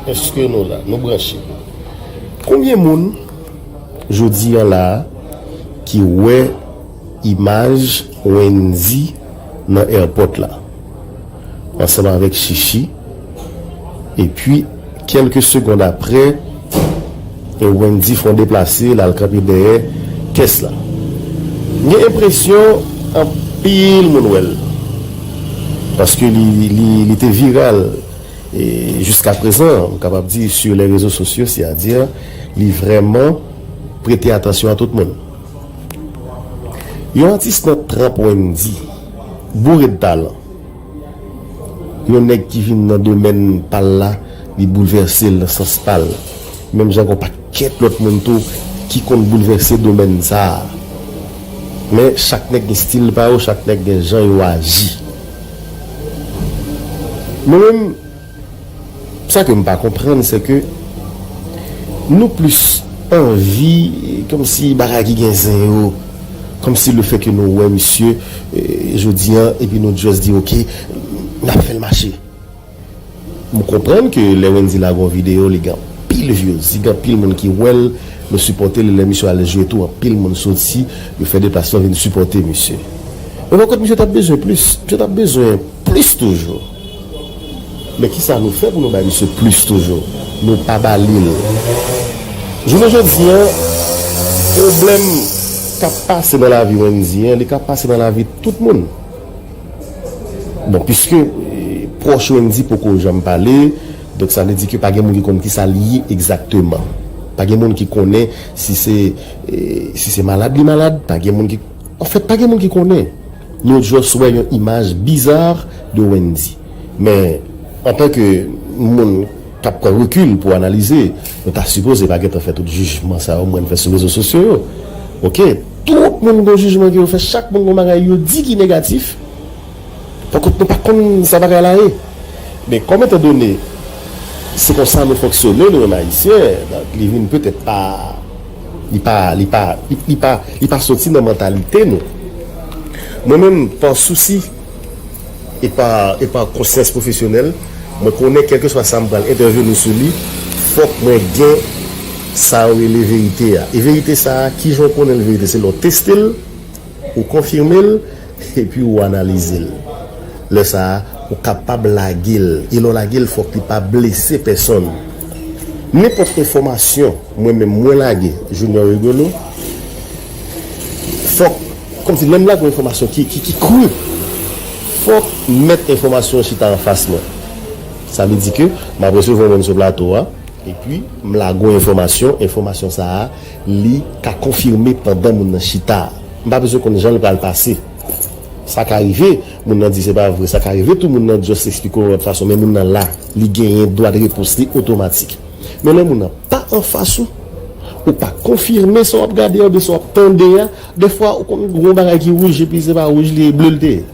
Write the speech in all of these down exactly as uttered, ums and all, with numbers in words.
Èske nou la? Nou branche. Konbyen moun jodi a la a ki wè imaj Wendy nan airport la ansanm avèk Chichi? Epi kèlke segond aprè, Wendy fè yon deplase, l al kanpe dèyè kès la. M gen enpresyon anpil moun wè l paske li, li, li te viral. E jiska prezan, m kapab di, sur les réseaux sociaux, c'est-à-dire, li vrèman prete atansyon a tout moun. Yon atis nan tranp Wendy, boure de talan. Yon nèg ki vin nan domèn pa l la, li boulvèse l nan sans pa l. Menm jan gen yon pakèt lòt moun tou ki konn boulvèse domèn sa a. Men chak nèg gen stil pa yo, chak nèg gen jan yo aji. Mwen menm, sa ke m pa konprann, se ke nou plis anvi, kòmsi bagay ki gen zen yo, kòmsi le fè ke nou wè misye, eh, jodi a, epi nou just di, "Ok, n ap fè l mache." M konprann ke lè Wendy lage yon videyo, li gen anpil views, li gen anpil moun ki wè l, nou sipòte l, lè misye al jwe tou, anpil moun soti, yo fè deplasman vin sipòte misye. Men pa kont, misye t ap bezwen plis, misye t ap bezwen plis toujou. Men kisa nou fè pou nou bay misye plis toujou? Nou pa ba li l. Jounen jodi a, pwoblèm k ap pase nan lavi Wendy an, li ka pase nan lavi tout moun. Bon, piske, eh, pwòch Wendy poko janm pale, donk sa vle di ke pa gen moun ki konn kisa l ye egzakteman. Pa gen moun ki konnen si se, eh, si se malad li malad, pa gen moun ki, anfèt, pa gen moun ki konnen. Nou just wè yon imaj bizar de Wendy. Men, antanke moun k ap pran rekil pou analize, nou ta sipoze pa gentan fè tout jijman sa yo mwen fè sou rezo sosyo yo. Oke? Tout moun gon jijman ke yo fè, chak moun gon bagay yo di ki negatif. Pankont nou pa konn sa bagay la ye. Men kòm etandone se konsa nou fonksyone, nou menm Ayisyen, donk li vin petèt pa, li pa, li pa, li, li pa, li pa soti nan mantalite nou. Mwen menm, pa sousi e pa, e pa konsyans pwofesyonèl, mwen konnen kèlkeswa sa m pral entèveni sou li, fòk mwen gen sa yo rele verite a. E verite sa a, kijan w konnen l verite? Se lè w teste l, ou konfime l, epi ou analize l. Lè sa a, ou kapab lage l. E lè w lage l, fòk li pa blese pèsonn. Nenpòt enfòmasyon mwen menm mwen lage, Junior Rigolo, fòk, kòmsi lè m lage yon enfòmasyon ki, ki, ki kri, fòk mèt enfòmasyon an chita anfas mwen. Sa vle di ke m ap resevwa yon moun sou plato a, epi m lage yon enfòmasyon, enfòmasyon sa a, li ka konfime pandan moun nan chita a. M pa bezwen konn jan l pral pase. Sa ka rive, moun nan di se pa vre. Sa ka rive tou, moun nan just eksplike w yon lòt fason, men moun nan la, li genyen dwa de repons li otomatik. Men lè moun nan pa anfas ou, ou pa konfime sa w ap gade a oubyen sa w ap tande a, dèfwa ou konn gen yon bagay ki wouj epi se pa wouj li ye, ble l te ye.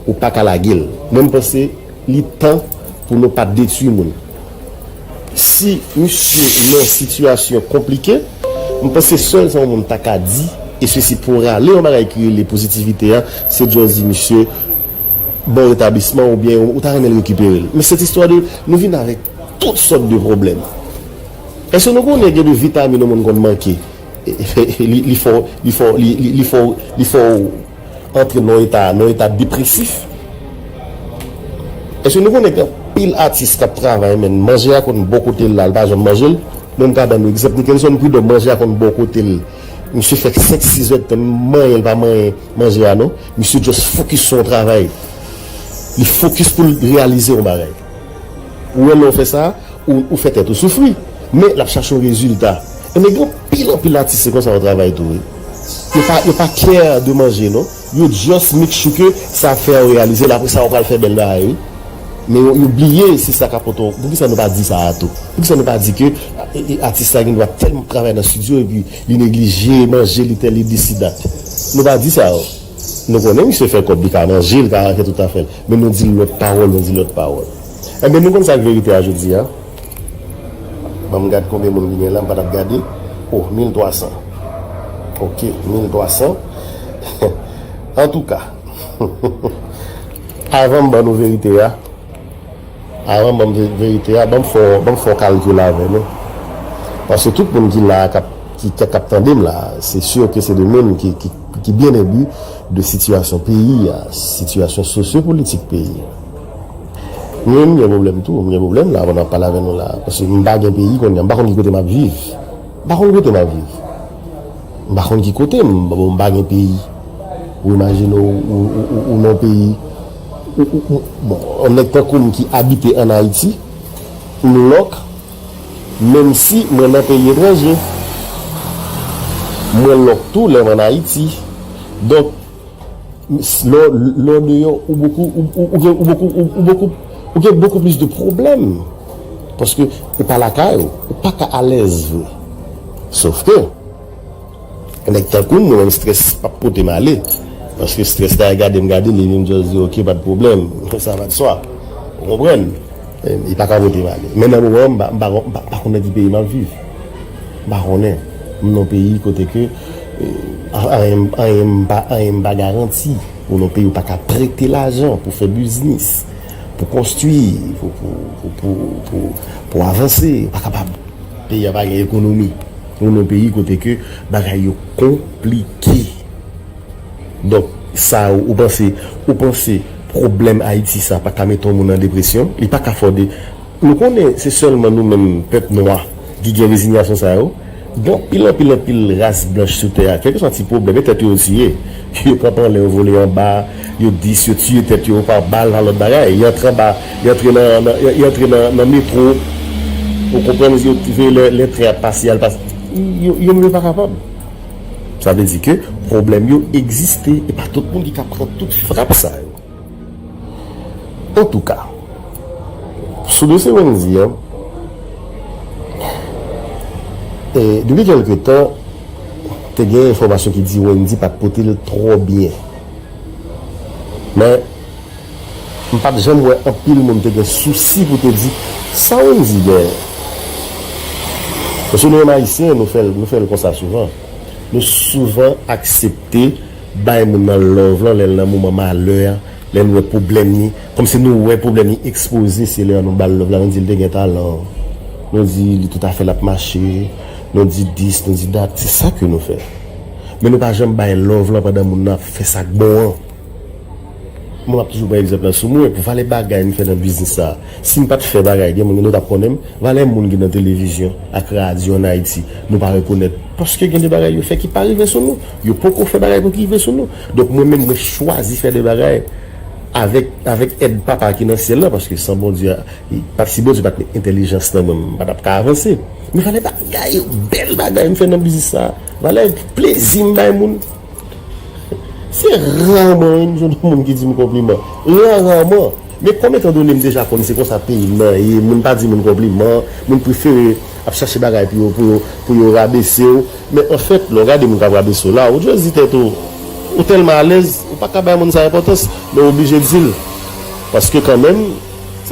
Ou pa ka lage l. Mwen, m panse li tan pou nou pa detwi moun. Si misye nan sitiyasyon konplike, m panse sèl sa yon moun ta ka di, e sesi pou rale yon bagay ki rele pozitivite a, se just di misye bon retablisman oubyen ou ta renmen l rekipere l. Men se istwa de nou vin avèk tout sòt de pwoblèm. Èske nou konnen gen de vitamin yon moun konn manke? Li, li fè w, li fè w, li, li, li fè w, li fè w antre nan yon eta, nan yon eta depresif. Èske nou konnen gen anpil atis k ap travay, men manje a konn bò kote l la, l pa janm manje l? Mwen, m ka ban nou egzanp, Nickenson Prud'homme, manje a konn bò kote l. Misye fè senk, sis èdtan, manyen l pa manyen manje a non. Misye just fokis sou yon travay. Li fokis pou l reyalize yon bagay. Ou wè lè w fè sa, ou, ou fè tèt ou soufri. Men l ap chache yon rezilta. Ebyen, gen anpil, anpil atis, se konsa yo travay tou, wi. Yo pa, yo pa care de manje, non. Yo just make sure ke sa ap fè yo reyalize l. Apre sa, yo pral fè bèl bagay, wi. Men yo, yo bliye se sa k ap pote w. Poukisa nou pa di sa a tou? Poukisa nou pa di ke, e, e, atis la gen dwa tèlman travay nan estidyo epi li neglije manje li, tèl li, disi dat? Nou pa di sa, yo. Nou konnen misye fè kòb, li ka manje, li ka fè tout afè l. Men nou di l lòt pawòl, nou di lòt pawòl. Ebyen, nou konn sa k verite a jodi a? Ban m gad konbyen moun ki gen la, m pa t ap gade. Oh, mil twa san. Ok, mil twa san. Antouka, avan m ban nou verite a, Avan ban m verite a, ban m fè, ban m fè yon kalkil avè nou. Paske tout moun ki la, k ap, ki, k ap tande m la, se si ke se de moun ki, ki, ki byen enbi de sitiyasyon peyi a, sitiyasyon sosyopolitik peyi a. Mwen, m gen pwoblèm tou, m gen pwoblèm la, pandan m ap pale avè nou la. Paske m pa gen peyi kounye a, m pa konn ki kote m ap viv. M pa konn kote m ap viv. M pa konn ki kote m, bon, m pa gen peyi. Ou imajine w, ou, ou, ou, ou nan peyi. Ou, ou, ou, bon, yon nèg tankou m ki abite ann Ayiti, m lòk, menm si mwen nan peyi etranje. Mwen lòk tou lè m ann Ayiti. Donk, lè w, lè w deyò, ou bokou, ou, ou, ou gen, ou bokou, ou, ou bokou, ou gen bokou plis de pwoblèm. Paske ou pa lakay ou, ou pa ka alèz vre. Sof ke, nèg tankou m, mwen menm, strès p ap pote m ale. Paske strès la, gade m gade, li vin just di, "Ok, pa de pwoblèm." Sa va de swa. Ou konprann? E, li pa ka pote m ale. Men nan moman, m pa, m pa, m pa, m pa konnen ki peyi m ap viv. M pa konnen. M nan peyi kote ke, e, anyen, anyen m pa, anyen m pa garanti. Ou nan peyi ou pa ka prete lajan pou fè biznis, pou konstwi, pou, pou, pou, pou, pou, pou avanse. Ou pa kapab. Peyi a pa gen ekonomi. Nou nan peyi kote ke bagay yo konplike. Donk, sa ou, ou panse, ou panse pwoblèm Ayiti sa pa ka mete yon moun an depresyon? Li pa ka fè w de, nou konnen se sèlman nou menm pèp nwa ki gen rezinyasyon sa yo. Gen anpil, anpil, anpil ras blanch sou tè a, kèlkeswa ti pwoblèm, e tèt yo yo tiye. Yo kanpe anlè, yo vole anba, yo dis, yo tiye tèt yo pa bal, pa lòt bagay. Yo antre anba, yo antre nan, nan, yo, yo antre nan, nan metwo. Ou konprann, yo veye lè, lè tren ap pase, al pase. Yo, yo menm yo pa kapab. Sa vle di ke pwoblèm yo egziste, e pa tout moun ki ka pran tout frap sa yo. Antouka, sou dosye Wendy an, e, depi kèlke tan, te gen enfòmasyon ki di Wendy pa t pote l twò byen. Men, m pa t janm wè anpil moun te gen sousi pou te di, "Sa Wendy genyen?" Paske nou menm Ayisyen, nou fè l, nou fè l konsa souvan. Nou souvan aksepte bay moun nan love lan lè l nan moman malè a, lè n wè pwoblèm li, kòmsi nou wè pwoblèm li ekspoze, se lè a nou ba l love la, nou di l te gen talan. Nou di li toutafè l ap mache, nou di dis, nou di dat, se sa ke nou fè. Men nou pa janm bay love lan pandan moun nan ap fè sa k bon an. Mwen, m ap toujou pran egzanp lan sou mwen, pou valè bagay m fè nan biznis sa. Si m pa t fè bagay, gen moun, gen nou t ap konnen m, valè moun ki nan televizyon ak radyo ann Ayiti, nou pa rekonèt. Paske gen de bagay yo fè ki pa rive sou nou. Yo poko fè bagay pou ki rive sou nou. Donk, mwen menm, mwen chwazi fè de bagay avèk, avèk èd Papa ki nan syèl la, paske san Bondye, pa, si Bondye pa t met entèlijans nan mwen, m pa t ap ka avanse. Men valè bagay, bèl bagay m fè nan biznis sa. Valè plezi m bay moun. Se raman, wi, m jwenn yon moun ki di m konpliman. Ra, raman. Men kòm etandone m deja konn se konsa peyi m nan ye, moun pa di moun konpliman, moun prefere ap chache bagay pou yo, pou yo, pou yo rabese w. Men anfèt, lè w gade moun k ap rabese w la, ou just di tèt ou, ou tèlman alèz, ou pa ka bay moun sa enpòtans, men w oblije di l. Paske kanmenm,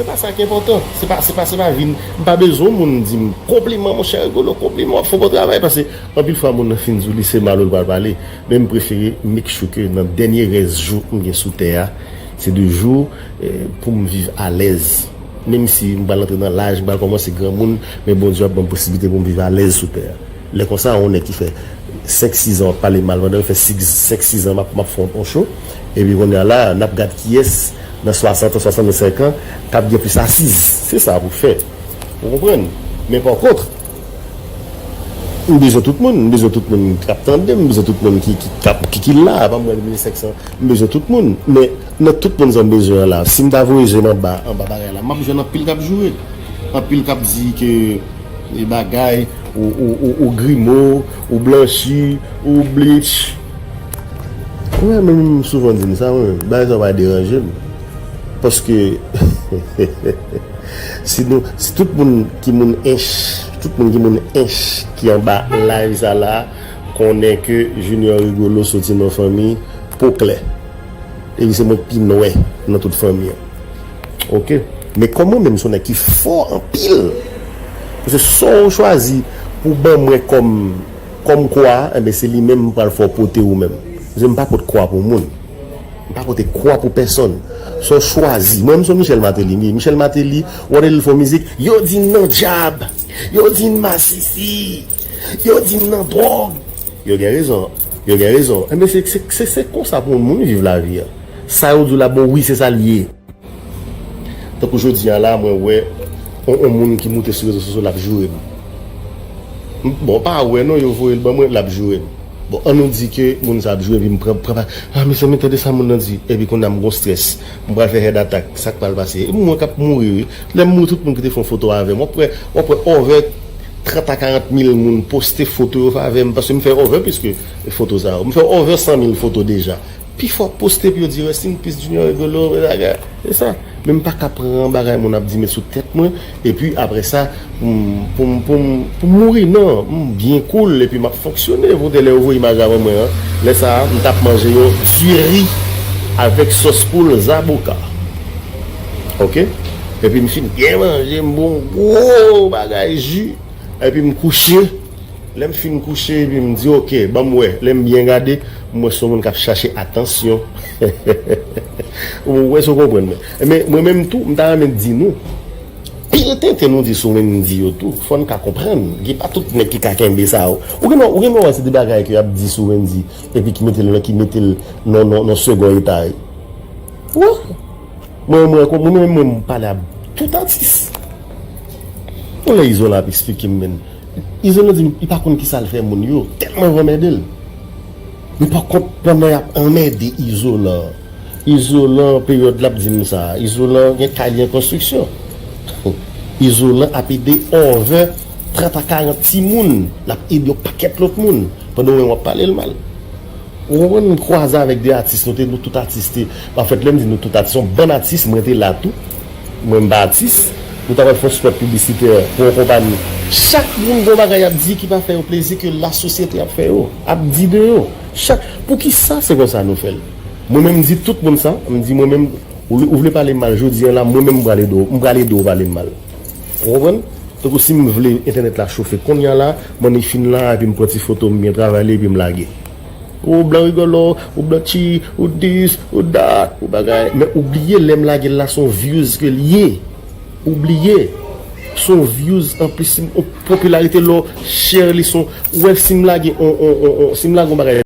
se pa sa ki enpòtan. Se pa, se pa, se pa vin, m pa bezwen moun di m, "Konpliman, monchè Rigolo, konpliman, w ap fè yon bon travay." Paske anpil fwa, moun nan fin di w li se mal ou l pral pale. Men m prefere make sure ke nan dènye rès jou m gen sou tè a, se de jou, eh, pou m viv alèz. Menm si m pral antre nan laj, m pral kòmanse granmoun, men Bondye ap ban m posiblite pou m viv alèz sou tè a. Lè konsa, yon nèg ki fè senk, sis an w ap pale mal, pandan l fè senk, sis an m ap, m ap fè yon, yon cho, epi kounye a la, n ap gad kiyès nan swasant an, swasannsenk an, k ap gen plis asiz. Se sa pou fè. Ou konprann? Men pa kont, m bezwen tout moun, m bezwen tout moun k ap tande m, m bezwen tout moun ki, ki, k ap, ki, ki la, pa m wè mil senk san, m bezwen tout moun. Men nan tout moun sa m bezwen an la, si m ta voye je m anba, anba bagay la, m ap jwenn anpil k ap joure. Anpil k ap di ke e bagay, ou, ou, ou, ou grimo, ou blanchi, ou bleach. Mwen menm, m souvan di m sa, mwen menm, bagay sa pa deranje m. Paske, si nou, si tout moun ki moun ench, tout moun ki moun ench ki anba live sa la, konnen ke Junior Rigolo soti nan fanmi po klè. Epi se mwen k pi nwè nan tout fanmi an. Oke? Men kòm mwen menm se yon nèg ki fò anpil, se sa w chwazi pou ban mwen kòm, kòm kwa, enben se li menm m pral fè w pote ou menm. Paske m pa pot kwa pou moun. M pa pote kwa pou pèsonn. Sa w chwazi. Mwen, m se Michel Martelly, m ye. Michel Martelly, w ap tande l fè mizik, yo di m nan djab, yo di m masisi, yo di m nan dwòg. Yo gen rezon. Yo gen rezon. Enben, se, se, se, se konsa pou moun viv lavi a. Sa yo di w la, bon, wi, se sa l ye. Tankou jodi a la, mwen wè on, on moun ki moute sou rezo sosyo, l ap joure m. M, bon, pa wè non, yo voye l ban mwen, l ap joure m. Bon, an nou di ke moun sa ap joure, epi m pran, pran pa, ah, mezanmi, tande sa moun nan di. Epi kounye a m gon strès. M pral fè heart attack. Sa k pral pase? E mwen k ap mouri, wi. Lè m mouri, tout moun ki te fè yon foto avè m. W ap wè, w ap wè over trant a karant mil moun poste foto yo avè m, paske m fè over, piske foto sa yo. M fè over san mil foto deja. Pifò ap poste pou yo di rest in peace Junior Rigolo, bagay. Se sa. Men m pa ka pran bagay moun ap di met sou tèt mwen, epi apre sa, pou m, pou m, pou m, pou m mouri, non, m byen cool, epi m ap fonksyone. Pou te lè yo voye imaj avè mwen an, lè sa a, m t ap manje yon diri avèk sòs poul zaboka. Oke? Epi m fin byen manje, m bwè yon gwo bagay ji, epi m kouche. Lè m fin kouche, epi m di, oke, ban m wè. Lè m byen gade, m wè se yon moun k ap chache atansyon. Ou wè, si w konprann mwen. Men, mwen menm tou, m ta renmen di nou, pil tenten nou di sou Wendyy yo tou, fò n ka konprann. Gen pa tout nèg ki ka kenbe sa yo. Ou gen, ou gen wè se de bagay ke y ap di sou Wendyy, epi ki mete l, ki mete l nan, nan, nan segon eta. Wi. Mwen, mwen, mwen, mwen, mwen, m pale a tout atis. Yon lè Izolan ap eksplike m, men. Izolan di m, li pa konn kisa l fè moun yo, tèlman yo anmède l. Men pa kont, pandan y ap anmède Izolan, Izolan, peryòd l ap di m sa, Izolan gen kay li an konstriksyon. Izolan ap ede over trant a karant timoun, l ap ede yon pakèt lòt moun, pandan w menm w ap pale l mal. Ou konprann, m kwaze avèk de atis, nou te, nou tout atis te, anfèt, lè m di nou tout atis, yon bann atis, mwen te la tou. Mwen, m pa atis. Nou ta pral fè yon spot piblisitè pou yon konpayi. Chak moun gon bagay y ap di ki pa fè yo plezi, ke lasosyete ap fè yo, ap di de yo. Chak, poukisa se konsa nou fè l? Mwen menm, m di tout moun sa, m di mwen menm, ou, ou vle pale m mal jodi a la, mwen menm, m pral ede w, m pral ede w pale m mal. Ou konprann? Tankou si m vle entènèt la chofe kounye a la, m annik fin la, epi m pran ti foto m byen travay li, epi m lage. Ou blan rigolo, ou blan chi, ou dis, ou dat, ou bagay. Men ou bliye lè m lage l la, se yon views ke l ye. Ou bliye. Se yon views, anplis, se yon popilarite lè w share li, se yon, ou wè si m lage on, on, on, on, si m lage yon bagay